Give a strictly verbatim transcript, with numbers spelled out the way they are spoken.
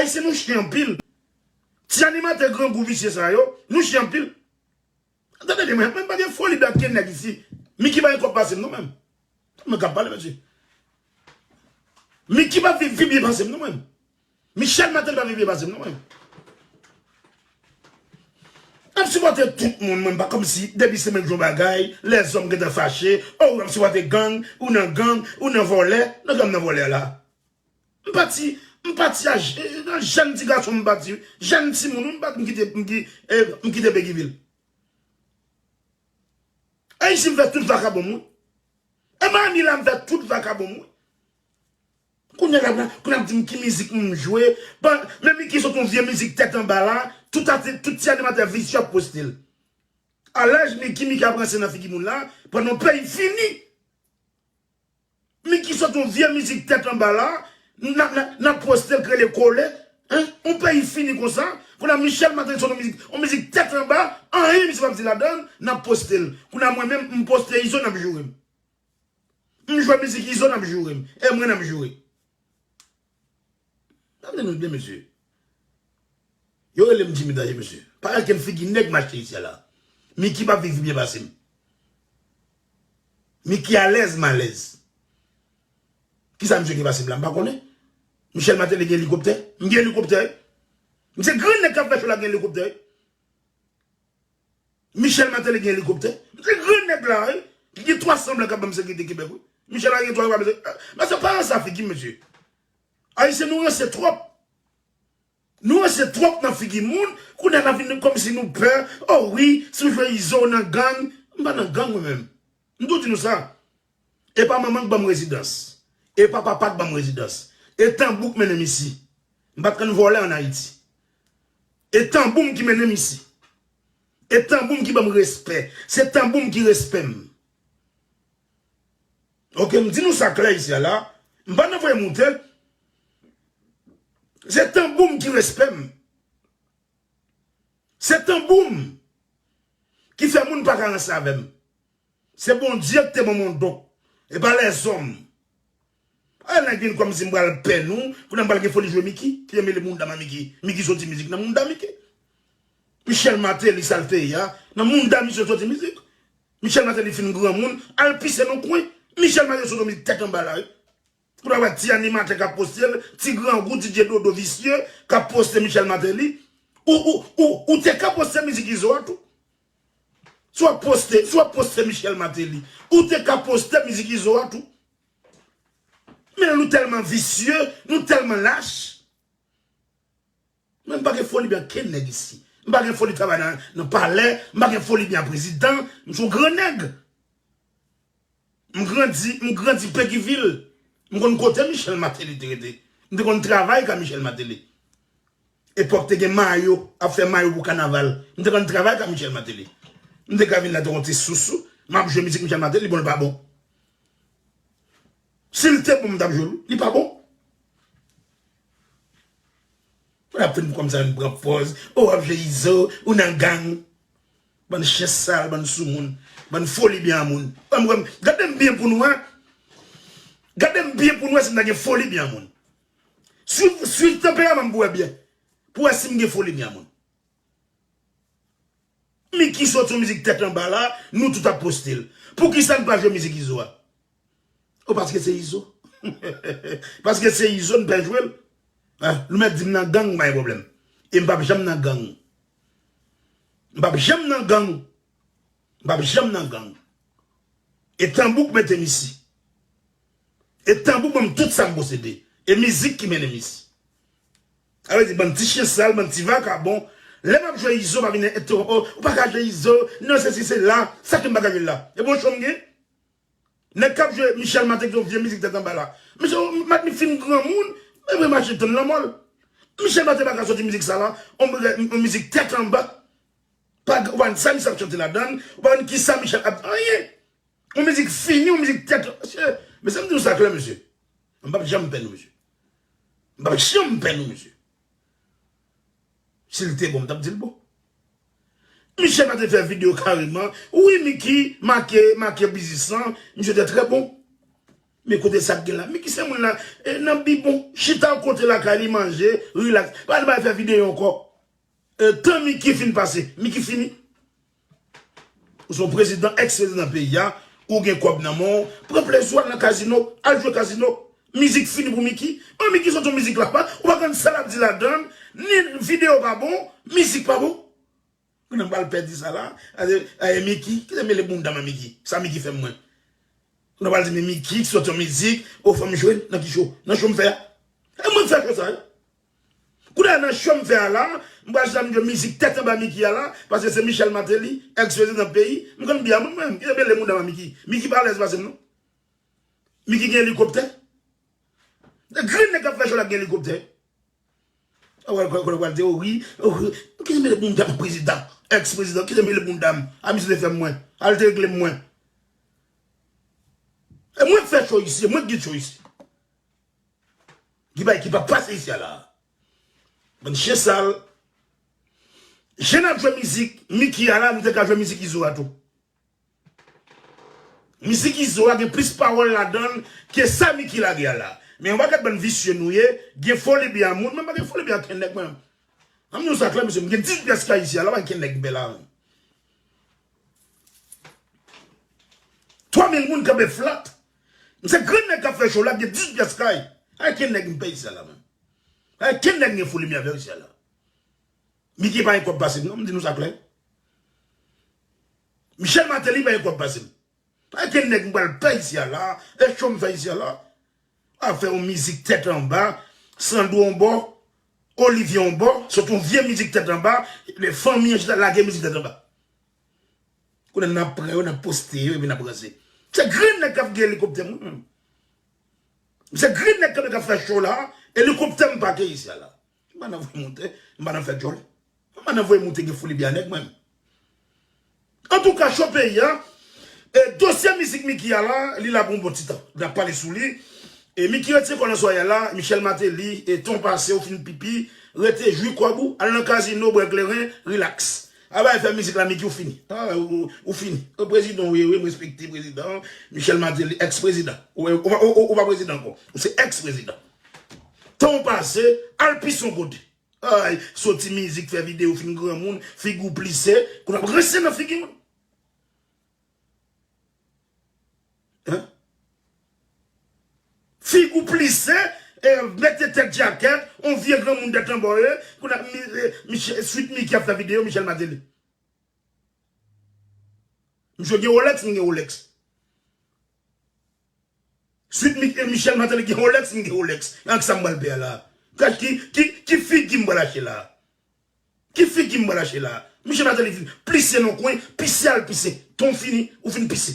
Ayisyen nou chen anpil. Ti animatè grangou visye sa yo, nou chen anpil. Tande byen, mwen, mwen pa gen foli blan kenn nèg isi. Miki pa gen kòb pase m non menm. Mwen k ap pale, mesye. Miki pa viv pi byen pase m non menm. Michel Martelly pa viv byen pase m non menm. N ap sipòte tout moun, mwen pa kòmsi depi se mwen k jwe yon bagay, lèzòm gentan fache, oh, w ap sipòte gang, ou nan gang, ou nan vòlè, nan gang nan vòlè la. M pati, m pati a j-, nan jèn ti gason m pati, jèn timoun, m pati, m kite, m ki-, eh, m kite Péguy Ville. Ayiti m fè tout vakabon m wi. E Miami la m fè tout vakabon m wi. Kounye a la, kounye a m di m ki mizik m jwe. Bon, men Miki sot yon vye mizik tèt anba la, tout ati-, tout ti animatè visye ap poste l. Alèz Miki, Miki ap ranse nan figi moun la, pandan yon peyi fini. Miki sot yon vye mizik tèt anba la, n ap, n ap, n ap poste l k rele kole. Hein? Yon peyi fini konsa. Kounye a Michel Martelly sot yon mizik, yon mizik tèt anba, anyen misye p ap di ladan l, n ap poste l. Kounye a mwen menm, m poste Izo, n ap joure m. M jwe mizik Izo, n ap joure m. E mwen, n ap joure. Tande nou byen, mesye. Yo rele m Jimmy Danje, mesye. Pa gen figi nèg m achte isi a la. Miki pa viv byen pase m. Miki alèz, m alèz. Kisa misye gen pase m la? M pa konnen. Michel Martelly gen elikoptè? M gen elikoptè. M se gran nèg k ap fè cho la gen elikoptè. Michel Martelly gen elikoptè. M se gran nèg la, wi. Ki gen twa san blan k ap ban m sekirite Kebèk, wi. Michel la gen twa, mesye, pa ranse a figi m, mesye. Ayisyen, nou ranse twòp. Nou ranse twòp nan figi moun, kounye a n ap vin kòmsi nou pè. Oh wi, si w jwe Izo w nan gang. M pa nan gang mwen menm. M tou di nou sa. E pa manman k ban m rezidans. E pa papa k ban m rezidans. E tanbou k mennen m isi. M pa t konn vòlè ann Ayiti. E tanbou m ki mennen m isi. E tanbou m ki ban m respè. Se tanbou m ki respè m. Oke, m di nou sa klè isi a la. M pa nan voye moute. Se tanbou m ki respè m. Se tanbou m ki fè moun pa ka ranse avè m. Se Bondye ki te ban m yon don. E pa lèzòm. A, nèg vin kòmsi m pral pè nou, kounye a m pral gen foli jwe Miki, ki te mele mounda ma Miki. Miki soti mizik nan mounda Miki. Michel Martelly, sa l fè a, nan mounda misye soti mizik. Michel Martelly fin granmoun, al pise nan kwen. Michel Martelly soti mizik tèt anba la, wi. Pou ta wè ti animatè k ap poste l, ti grangou, D J Dodo visye, k ap poste Michel Martelly. Ou, ou, ou, ou te ka poste mizik Izo a tou. Si w ap poste, si w ap poste Michel Martelly, ou te ka poste mizik Izo a tou. Men nou tèlman visye, nou tèlman lach. Men m pa gen foli byen kenn nèg isi. M pa gen foli travay nan, nan palè, m pa gen foli byen prezidan, m se yon gran nèg. M grandi, m grandi Peguivil. M konn kote Michel Martelly te rete. M te konn travay ka Michel Martelly. Epòk te gen mayo, ap fè mayo pou kanaval. M te konn travay ka Michel Martelly. M te ka vin la te yon ti sousou, m ap jwe mizik Michel Martelly, bon, li pa bon. Si l te bon, m t ap jwe l, li pa bon. Ou ap fin kòmsa vin pran pòz, oh, w ap jwe Izo, ou nan gang. Bann chen sal, bann soumoun, bann foli byen a moun. Bann, bann, gade m byen pou nou, en. Gade m byen pou nou, en, si m ta gen foli byen a moun. Swiv, swiv tanperaman m pou wè byen. Pou wè si m gen foli byen a moun. Miki soti yon mizik tèt anba la, nou tout ap poste l. Poukisa n pa jwe mizik Izo a? Oh, paske se Izo. Paske se Izo, n pa jwe l. Ah, nou mèt di m nan gang, m pa gen pwoblèm. E m p ap janm nan gang. M p ap janm nan gang. M p ap janm nan gang. E tanbou k mete m isi. E tanbou ban m tout sa m posede. E mizik ki mennen m isi. Sa vle di, bann ti chen sal, bann ti vakabon. Lè m ap jwe Izo, pa vin entèwonp, oh, ou pa ka jwe Izo, non, sesi, sela. Sa k fè m pa ka jwe l la? E bon cho m gen? Nèg k ap jwe Michel Martelly, yon vye mizik tèt anba la. Michel Martelly fin granmoun, men vre mache tann lanmò l. Michel Martelly pa ka soti mizik sa la, yon, yon mizik tèt anba. Pa, ou pa konn sa misye ap chante ladan l, ou pa konn kisa Michel ap, anyen. Yon mizik fini, yon mizik tèt, mesye, mesye, m di nou sa klè, mesye. M p ap janm pè nou, mesye. M p ap janm pè nou, mesye. Si l te bon, m t ap di l bon. Michel Martelly fè videyo kareman. Wi, Miki, make, make bizisan. Misye te trè bon. Men kote sa k gen la? Miki se moun la, e, nan bibon, chita kote lakay li, manje, rilaks. Pa al bay fè videyo ankò. E, tan Miki fin pase, Miki fini. Ou se yon prezidan, eks prezidan peyi a, ou gen kòb nan men w, pran plezi w, al nan kazino, al jwe kazino. Mizik fini pou Miki. An, Miki sot yon mizik la, pa, ou pa konn sa l ap di ladan l, ni videyo pa bon, mizik pa bon. Kounye a m pral pèdi sa la. Aye, aye, Miki, kite mele bounda m a Miki. Sa Miki fè mwen. Kounye a m pral di, men Miki ki sòti yon mizik, o, fò m jwe nan ki cho? Nan cho m fè a. E mwen k fè cho sa, wi. Kounye a nan cho m fè a la, m pral chita m jwe mizik tèt anba Miki a la, paske se Michel Martelly, eks prezidan peyi, m konn byen mwen menm, kite mele bounda m a Miki. Miki pa alèz pase m non. Miki gen elikoptè. Grenn nèg k ap fè cho la gen elikoptè. Ou wè, ou wè, ou wè, ou wè, ou wè, ou wè, kite mele bounda m a prezidan, eks prezidan, kite mele bounda m. Abiz de fè mwen. Al te regle mwen. E mwen k fè cho isi, e mwen k gen cho isi. Ki bay ki pa pase isi a la. Bann chen sal. Jan n ap jwe mizik Miki a la, nou te ka jwe mizik Izo a tou. Mizik Izo a gen plis pawòl ladan l ke sa Miki lage a la. Men yon pakèt bann visye nou ye, gen foli byen a moun, men pa gen foli byen a kenn nèg mwen. An m di w sa klè, mesye, m gen dizuit pyès kay isi a la, pa gen kenn nèg m pè la. Twa mil moun kanpe flat. M se grenn nèg k ap fè cho la, gen dizuit pyès kay. Pa gen kenn nèg m pè isi a la, menm. Pa gen kenn nèg m gen foli byen avè l isi a la. Miki pa gen kòb pase m non, m di nou sa klè. Michel Martelly pa gen kòb pase m. Pa gen nèg m pral pè isi a la, e cho m fè isi a la. A fè yon mizik tèt anba, Sandro yon bò, Olivier yon bò, sòti yon vye mizik tèt anba, le fanmi an chita lage mizik tèt anba. Kounye a n ap pran yo, n ap poste yo, epi n ap ranse. Se grenn nèg k ap gen elikoptè m, wi. Se grenn nèg k ap, k ap fè cho la, elikoptè m pake isi a la. M pa nan voye moute, m pa nan fè djòl. M pa nan voye moute gen foli byen a nèg mwen. Antouka, cho peyi a, e, dosye mizik Miki a la, li la pou yon bon ti tan. N ap pale sou li. E Miki retire kò l nan sware a la, Michel Martelly, e, tan w pase, ou fin pipi, rete jwi kòb ou, al nan kazino, bwè kleren, rilaks. Aba fè mizik la, Miki, ou fini. A, ou, ou fini. Ou prezidan, wi, wi, m respekte prezidan, Michel Martelly, eks prezidan. Ou, ou, ou, ou, ou pa prezidan ankò. Ou se eks prezidan. Tan w pase, al pise yon kote. Ay, soti mizik, fè videyo, fin granmoun, figi w plise, kounye a ap rense nan figi moun. Hein? Figi w plise, e, mete tèt djakèt, on vye granmoun tèt anba w ye, kounye a, mi, e, Michel, Sweet Micky ap fè videyo, Michel Martelly. Misye gen Rolex, m gen Rolex. Sweet Mi-, e, Michel Martelly gen Rolex, m gen Rolex. Ak sa m pral pè a la. Gad ki, ki, ki figi m pral achte la. Ki figi m pral achte la. Michel Martelly fin plise nan kwen, pise al pise. Tan w fini, ou fin pise.